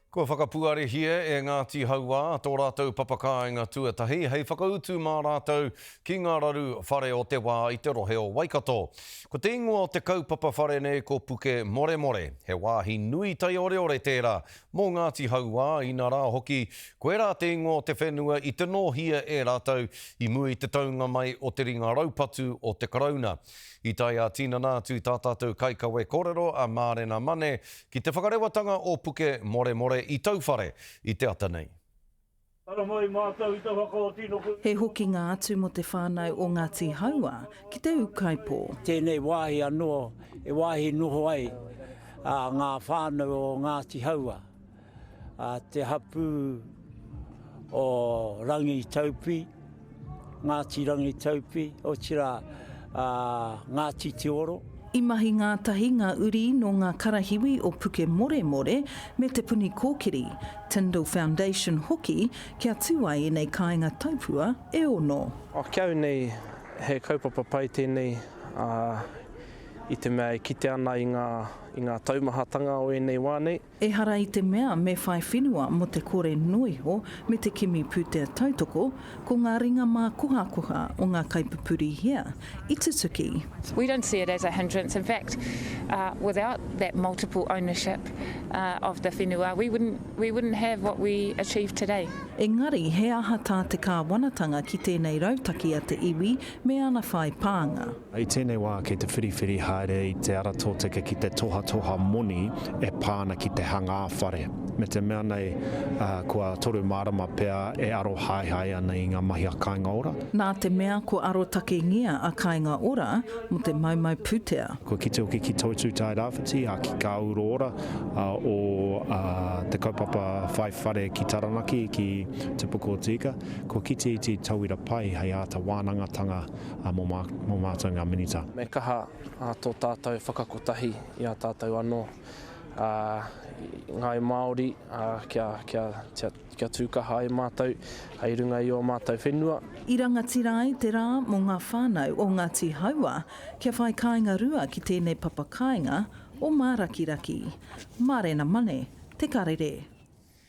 Kua whakapuarehia e Ngāti Hauā tō rātou papakāinga tuatahi hei whakautu mā rātou ki ngā raru whare o te wā i te rohe o Waikato. Ko te ingoa o te kaupapa whare nei ko Puke Moremore. He wāhi nui taioreore tērā mō Ngāti Hauā, inarā hoki, koirā te ingoa o te whenua i te nōhia e rātou i mua i te taunga mai o te ringa raupatu o te Karauna. I tae ā-tinana atu tā tātou kaikawe kōrero a Mārena Mane ki te whakarewatanga o Puke Moremore i Tauwhare i te ata nei. Haramai mātou i te whakaoti no koe. He hokinga atu mo te whanau o Ngati Haua ki te ukaipo. Tēnei wāhi anō e wāhi noho ai ngā whānau o Ngāti Haua. Te hapū o Rangitaupi, Ngāti Rangitaupi, otirā, Ngāti Te Oro. I mahi ngātahi ngā uri nō ngā karahiwi o Pukemoremore me Te Puni Kōkiri, Tindall Foundation hoki kia tū ai ēnei kāinga taupua e ono. Ki au nei, he kaupapa pai tēnei, ā, i te mea e kite ana i ngā, i ngā taumahatanga o ēnei wā nei. Ehara i te mea me whai whenua mō te kore noa iho me te kimi pūtea tautoko, ko ngā ringa mākohakoha o ngā kaipupuri hea i tutuki. We don't see it as a hindrance, in fact without that multiple ownership of the whenua we wouldn't we wouldn't have what we achieved today. Engari he aha tā te kāwanatanga ki tēnei rautaki a te iwi me ana whai pānga? I tēnei wā kei te whiriwhiri haere i te ara tōtika ki te tohatoha moni e pā ana ki te hangā whare. Me te mea nei, kua toru marama pea e arohaehae ana i ngā mahi a Kāinga Ora. Nā te mea kua arotakengia a Kāinga Ora mō te maumau pūtea. Kua kite hoki ki Toitū Tairāwhiti, ā, ki Kā Uru Ora o te kaupapa whai whare ki Taranaki, ki Te Puku o Te Ika. Kua kite i te tauira pai hei āta wānangatanga mō mātou ngā minita. Me kaha tō tātou whakakotahi i a tātou anō, ngāi Māori, kia tū kaha ai mātou i runga i ō mātou whenua. I rangatira ai te rā mō ngā whānau o Ngāti Haua kia whai kāinga rua ki tēnei papa kāinga o Mārakiraki. Mārena Mane, Te Karere.